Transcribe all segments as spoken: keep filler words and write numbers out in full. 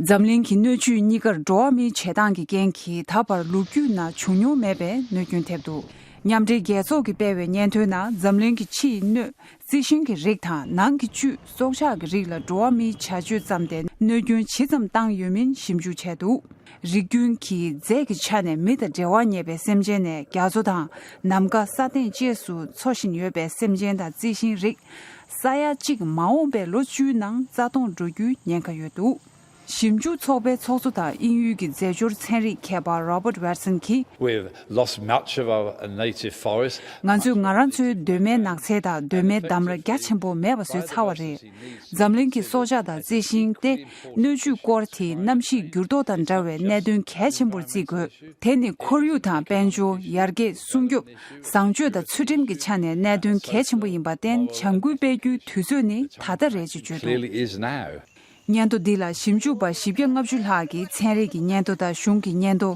འཛམ་གླིང་གི་སྣོད་བཅུད་གཉིས་ཀར་འགྲོ་བ་མིའི་བྱེད་སྟངས་ཀྱི་རྐྱེན་གྱིས་ད་བར་ལོ་རྒྱུས་ནང་བྱུང་མྱོང་མེད་པའི་གནོད་སྐྱོན་ཐེབས་འདུག་མཉམ་འབྲེལ་རྒྱལ་ཚོགས་ཀྱིས་སྤེལ་བའི་སྙན་ཐོའི་ནང་འཛམ་གླིང་གི་ཕྱིའི་སྣོད་རྩི་ཤིང་གི་རིགས་དང་ནང་གི་བཅུད་སྲོག་ཆགས་ཀྱི་རིགས་ལ་འགྲོ་བ་མིའི་བྱ་སྤྱོད་བརྩམས་ཏེ་གནོད་སྐྱོན་ཇི་ཙམ་བཏང་ཡོད་མིན་ཞིབ་འཇུག་བྱས་འདུག་རིགས་རྒྱུན་གྱི་རྫས་ཀྱི་ཆ་ནས་མི་དང་འབྲེལ་བ་ཉེ་བའི་སེམས་ཅན་ནས་རྒྱ་མཚོ་དང་ནམ་མཁའ་ས་སྟེང་བཅས་སུ་འཚོ་བཞིན་ཡོད་པའི་སེམས་ཅན་དང་རྩི་ཤིང་རིགས་ས་ཡ་གཅིག་མ་འོངས་པའི་ལོ་བཅུའི་ནང་རྩ་སྟོངས་འགྲོ་རྒྱུའི་ཉེན་ཁ་ཡོད་འདུག་ཞིབ་འཇུག་ཚོགས་པའི་ཚོགས་གཙོ་དང་དབྱིན་ཡུལ་གྱི་རྫས་སྦྱོར་ཚན་རིག་མཁས་པ་Robert Watson་གྱིས། We've lost much of our native forest. ང་ཚོས་ང་རང་ཚོའི་གདོད་མའི་ནགས་ཚལ་དང་གདོད་མའི་འདམ་ར་རྒྱ་ཆེན་པོ་མེད་པ་བཟོས་ཚར་བ་རེད། འཛམ་གླིང་གི་སྲོག་ཆགས་དང་རྩི་ཤིང་སྟེ་སྣོད་བཅུད་སྐོར་དེ་གནམ་གཤིས་འགྱུར་ལྡོག་དང་འདྲ་བའི་གནད་དོན་གལ་ཆེན་པོར་བརྩི་དགོས། དེ་ནི་ཁོར་ཡུག་དང་དཔལ་འབྱོར། ཡར་རྒྱས། སྲུང་སྐྱོབ། བཟང་སྤྱོད་དང་ཚུལ་ཁྲིམས་ཀྱི་ཆ་ནས་གནད་དོན་གལ་ཆེན་པོ་ཡིན་པར་བརྟེན་བྱ་འགུལ་སྤེལ་རྒྱུའི་དུས་ཚོད་ནི་ད་ལྟ་རེད་ཅེས་བརྗོད་འདུག Clearly is now. སྙན་ཐོ་འདི་ལ་ཞིབ་འཇུག་པ་བཞི་བརྒྱ་ལྔ་བཅུ་ལྷག་གིས་ཚན་རིག་གི་སྙན་ཐོ་དང་གཞུང་གི་སྙན་ཐོ་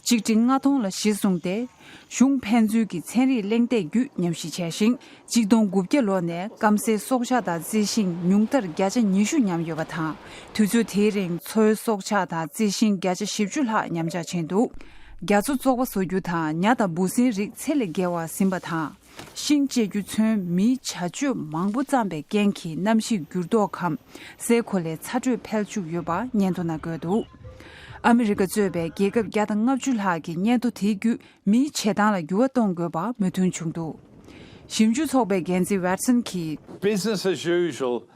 གཅིག་ཁྲི་ལྔ་སྟོང་ལ་གཞི་བཟུང་སྟེ། གཞུང་ཕན་ཚུན་གྱི་ཚན་རིག་གླེང་སྟེགས་བརྒྱུད་ཉམས་ཞིབ་བྱས་ཤིང་། གཅིག་སྟོང་དགུ་བརྒྱ་ལོ་ནས་སྐམ་སའི་སྲོག་ཆགས་དང་རྩི་ཤིང་ཉུང་མཐར་བརྒྱ་ཆ་ཉི་ཤུ་ཉམས་ཡོད་པ་དང་། དུས་ཚོད་དེའི་རིང་མཚོའི་སྲོག་ཆགས་དང་རྩི་ཤིང་བརྒྱ་ཆ་བཞི་བཅུ་ལྷག་ཉམས་ཆག་ཕྱིན་འདུག་རྒྱ་མཚོ་བཙོག་པ་བཟོ་རྒྱུ་དང་ཉ་དང་འབུ་སྲིན་རིགས་ཚད་ལས་བརྒལ་བ་ཟིན་པ་དང་། ཤིང་བཅད་རྒྱུ་ཚུན་མིའི་བྱ་སྤྱོད་མང་པོ་བརྩམས་པའི་རྐྱེན་གྱིས་གནམ་གཤིས་འགྱུར་ལྡོག་གམ་སའི་གོ་ལའི་ཚ་དྲོད་འཕེལ་བཅུག་ཡོད་པ་སྙན་ཐོ་ནང་བཀོད་འདུག་ཨ་མི་རི་ཀ་གཙོས་པའི་རྒྱལ་ཁབ་བརྒྱ་དང་ལྔ་བཅུ་ལྷག་གིས་སྙན་ཐོ་དེའི་བརྒྱུད་མིའི་བྱེད་སྟངས་ལ་འགྱུར་བ་གཏོང་དགོས་པ་མོས་མཐུན་བྱུང་འདུག་ཞིབ་འཇུག་ཚོགས་པའི་འགན་འཛིན་Watson་གྱིས། Business as usual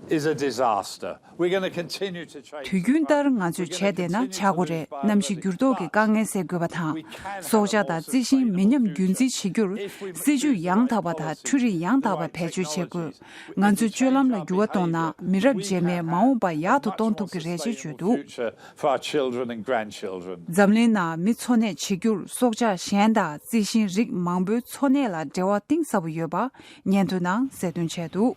is a disaster. We're going to continue to chase དུས་རྒྱུན་ལྟར་ང་ཚོས་བྱས་བསྡད་ན་ཆག་སྒོ་རེད། གནམ་གཤིས་འགྱུར་ལྡོག་གི་དཀའ་ངལ་སེལ་དགོས་པ་དང་། སྲོག་ཆགས་དང་རྩི་ཤིང་མི་ཉམས་རྒྱུན་འཛིན་བྱེད་རྒྱུར་སྲིད་ཇུས་ཡང་དག་པ་དང་འཕྲུལ་རིག་ཡང་དག་པ་བེད་སྤྱོད་བྱེད་དགོས། ང་ཚོས་སྤྱོད་ལམ་ལ་འགྱུར་བ་གཏོང་ན་མི་རབས་རྗེས་མའི་མ་འོངས་པ་ཡག་ཏུ་གཏོང་ཐུབ་ཀྱི་རེད་ཅེས་བརྗོད་འདུག Future for our children and grandchildren. འཛམ་གླིང་ནང་མི་འཚོ་གནས་བྱེད་རྒྱུར་སྲོག་ཆགས་གཞན་དང་རྩི་ཤིང་རིགས་མང་པོའི་འཚོ་གནས་ལ་འབྲེལ་བ་གཏིང་ཟབ་པོ་ཡོད་པ་སྙན་ཐོའི་ནང་གསལ་སྟོན་བྱས་འདུག་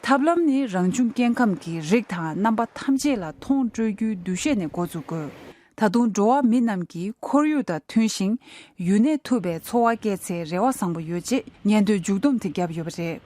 ཐབས་ལམ་ནི་རང་བྱུང་སྐྱེ་ཁམས་ཀྱི་རིགས་དང་རྣམ་པ་ཐམས་ཅད་ལ་མཐོང་སྤྲོད་རྒྱུའི་འདུ་ཤེས་ནས་འགོ་འཛུགས་དགོས། ད་དུང་འགྲོ་བ་མི་རྣམས་ཀྱིས་ཁོར་ཡུག་དང་མཐུན་ཞིང་ཡུན་གནས་ཐུབ་པའི་འཚོ་བ་སྐྱེལ་ཚེ་རེ་བ་བཟང་པོ་ཡོད་ཅེས་སྙན་ཐོའི་མཇུག་སྡོམ་དེ་བརྒྱབ་ཡོད་པ་རེད།